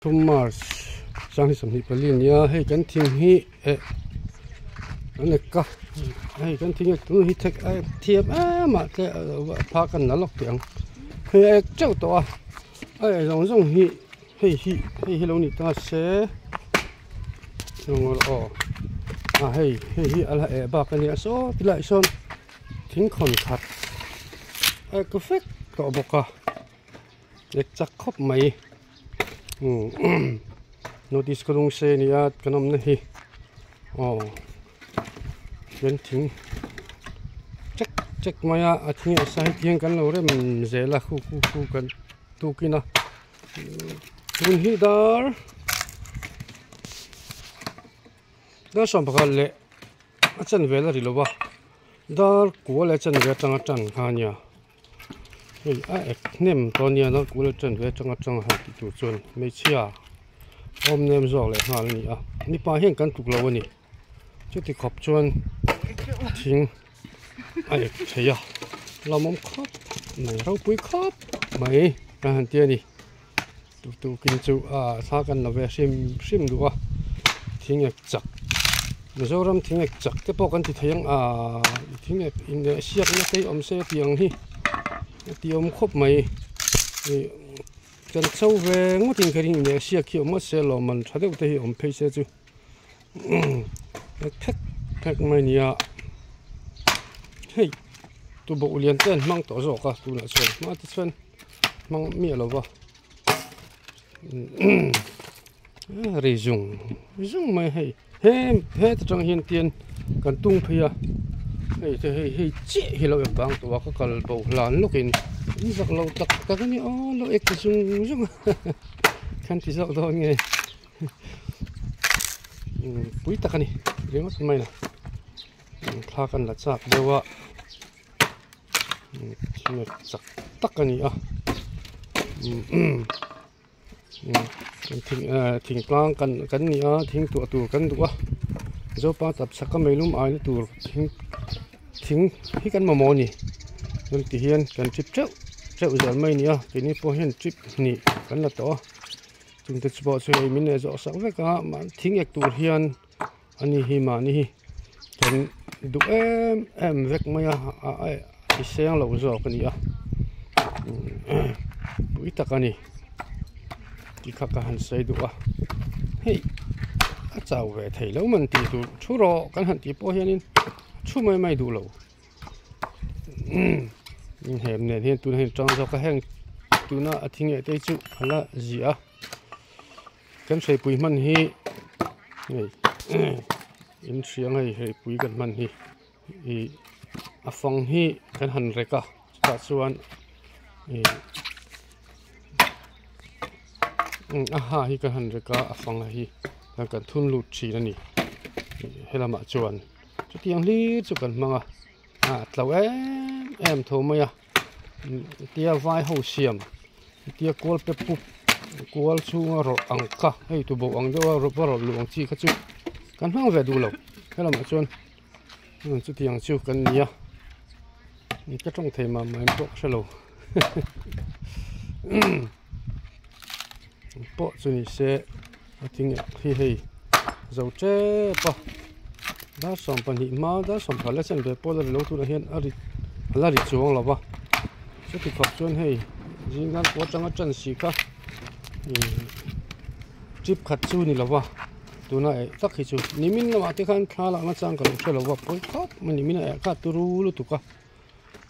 Thum March 2024 nia hei kan thing hi eh an ek a hei kan thing ek tun hi thek a ek thiam em a te pha kan la lawk teh ang hei a ek teuh tawh a a ek zawng zawng hi hei hi hei hi lo ni ta se aw a hei hei hi a la eh bak a nia saw tilai sawn thing khawn khat a ek vek tawh bawk a. Ek chak khawp mai notice ka lung se nia kan awmna hi aw chuan thing chek chek mai a a thing ah sai hian kan lo rem zel a khu khu khu kan tukin a tun hi dar dar sawmpakhat leh a chanve la ri lo va dar kua leh a chanve atanga tan kha a nia. Hei a ek hnem tawh ania a kul atang ve atang atang han tih tur chuan hmeichhia awm nem zawk leh nghal a ni a mipa hian kan tluk lo a ni chuti khawp chuan thing a ek thei a lawmawm khawp mai ropui khawp mai kan han ti a ni tuktukin chu ah thla kan la ve hrim hrim duh a thing ek chak Mizoram thing ek chak te pawh kan ti thei ang ah thing ek in siakna te hi awm se tih ang hi a ti awm khawp mai ih kan cho ve ngawt in ka ring in siak hi awm ngawt se lawmman tha deuh te hi awm phei se chu phek phek mai a ni a hei tuboh lian te an hmang tawh zawk a tunah chuan hma te chuan hmang miah lo va ri zung zung mai hei he heta tang hian tian kan tung phei a hei te hei hei chiah hi lo ek bang tawh a ka kal bo hlan lawkin in zak lo tak tak a ni aw lo ek zung zung a khan ti zawk dawn nge pui tak a ni ringawt mai a thla kan la chak deuh a. Thing chak tak a ni a thing tlang kan kan ni a thing tuah tur kan duh a zopa tap chhaka meilum aina tur thing thing hi kan mamawh a ni chuan ti hian kan trip teuh teuh zel mai a ni a keini pawh hian trip hnih kan la tawh a chungte chu pawh chu hei min leh zawh sak vek a thing ek tur hian. Ani hi mahni hi kan duh em em vek mai a a i seng loh zawk a ni a pui tak a ni tih kha ka han sawi duh a hei a chau ve thei lo man tih tur thu rawh kan han tih pawh hianin thu mai mai duh lo hem nen hian tunah hian tang zawk a heng tuna a thing leh te chu a la ziah a. Kan hreipui hman hi hei in hriang hei hreipui kan hman hi ih a fang hi kan han rek a chutah chuan ih a ha hi kan han rek a a fang hi kan thun lut thin a ni helamah chuan chutiang hlir chu kan hmang a ah tlo em em tho mai a. Tia vai ho siam tia kual pe pup kual chhunga rawlh ang kha hei tuboh ang deuha va rawlh luh ang chi kha chu kan hmang ve duh lo helamah chuan chutiang chu kan ni a ka tawng thei mah mah em pawh ka hre lo pawh chu ni se a thing hi hei zo tep a dar 12 hma dar 10 la chen ve pawh la ri lo tunah hian a ri a la ri chuang lo va chuti khawp chuan hei zing khan kawr atanga tan si kha ihh trip khat chu ni lo va tuna eh tak hi chu nimin lamah te khan thla lakna chang ka lo hre lo va pawi khawp mai nimin a eh kha turu lutuk a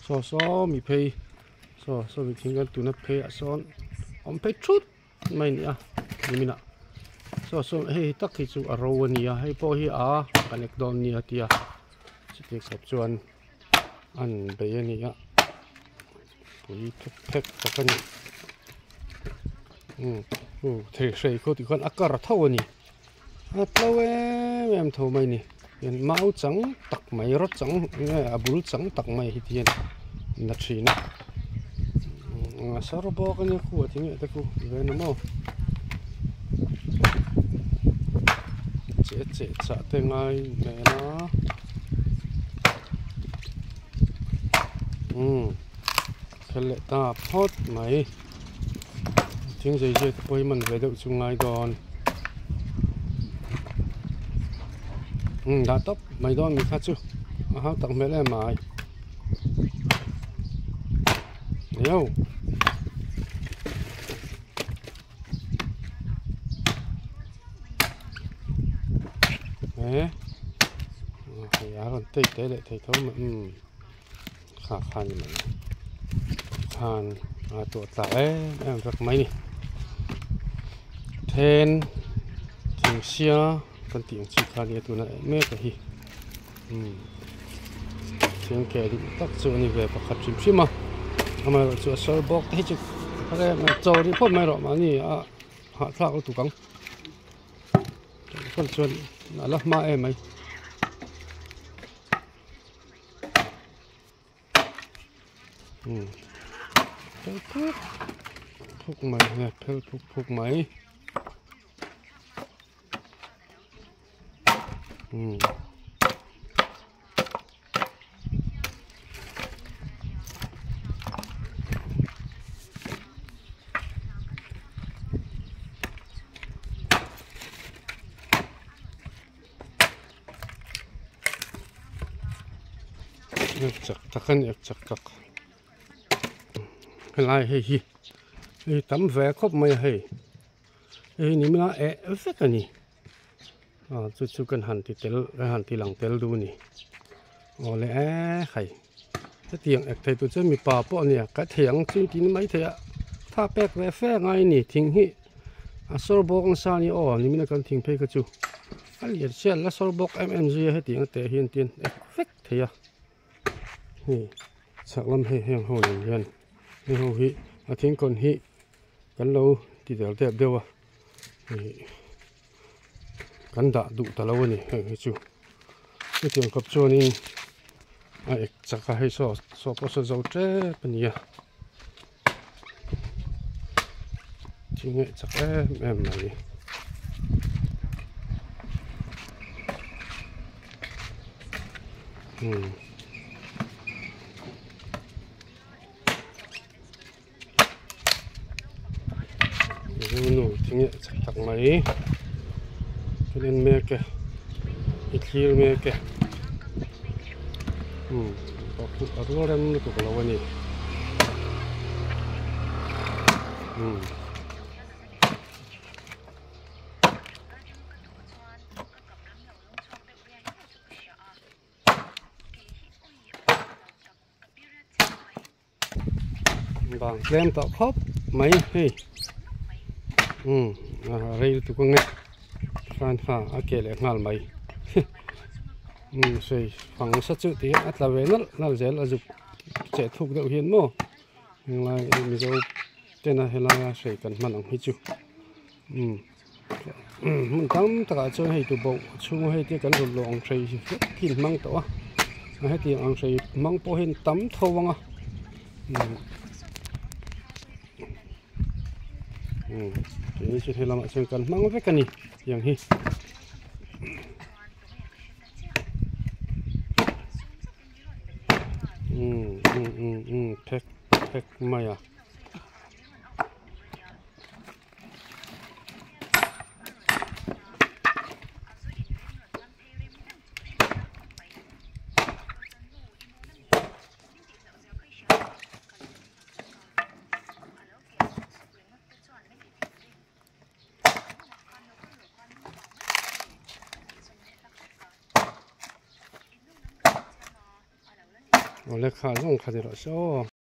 saw saw mi phei. Saw saw mi thing kan tuna phei ah sawn awm phei thut mai a ni a nimin ah saw saw hei tak hi chu a ro a ni a hei pawh hi a kan ek dawn nia tia chuti khawp chuan an bei a ni a pui phek phek tak a ni umm thei hrei khaw tih khan a kar tho a ni a tlo em em tho mai a ni mau chang tak mai rawt chang nge a bul chang tak mai hi ti hian la thin a a sar bawk a nia khu a thing leh te khu ve na maw che che chah te ngai hmel a umm khel leh ta phawt mai. Thing zei zai te pawh hi man ve deuh chu ngai dawn. Umm dah tawp mai dawn mi kha chu a hau tak hmel em mai. Eo. He hei a rawn tei te leh thei tho mai umm kha kha ni mai khan a tuah tla em em vek mai ni then thing sia kan tih ang chi kha nia tuna eh mek a hi umm thing keh duh tak chu a ni ve pakhat hrim hrim a amaherawhchu a sawr bawk te hi chu a rem a chaw rih phawt mai rawh mahni a hahthlak lutuk ang. Chuan chuan a la hma em mai. Um phel phuk phuk mai nge phel phuk phuk mai. Um. Chak tak a ni a chak tak helai hei hi hei tam ve khawp mai a hei hei ni mila eh vek a ni. Aw chu chu kan han ti tel kan han ti lang tel duh a ni aw le hei hetiang ek thei tur chuan mipa pawh a nia ka thei ang chu tih ni mai thei a tha pek ve fe a ngai a ni thing hi a sawr bawk nasa a ni aw nimin a kan thing phei kha chu a lian chian la sawr bawk em em zui a hetiang a teh hian tin ek vek thei a hei chhak lam hei heng ho nen hian heng ho hi a thingkawn hi kan lo ti tel deuh deuh a hei. Kan dah duh ta lo a ni heng hi chu chutiang khawp chuanin a ek chak a hei saw saw pawh saw zo tep a ni a thing eh chak em em mai. Umm. Nu tinge chak tak mai kan en mek e i thlir mek e umm a rual rem lutuk lo a ni umm. Bang tlem tawh khawp mai hei umm a rei lutuk ang e khan kha a ke leh nghal mai umm sawi fang nasa chu tih a tla ve nalh nalh zel a zuk cheh thuk deuh hian maw henglai mizo tena helaia hrei kan hman ang hi chu umm hmun tam takah chuan hei tuboh chhunga hei te kan rawn luah ang hrei hi hlek hi an hmang tawh a hetiang ang hrei hmang pawh hian tam tho ang a umm keini chu he lamah chuan kan hmang vek a ni tiang hi. Umm umm umm umm phek phek mai a. Awle kha zawng kha ni rawh se aw.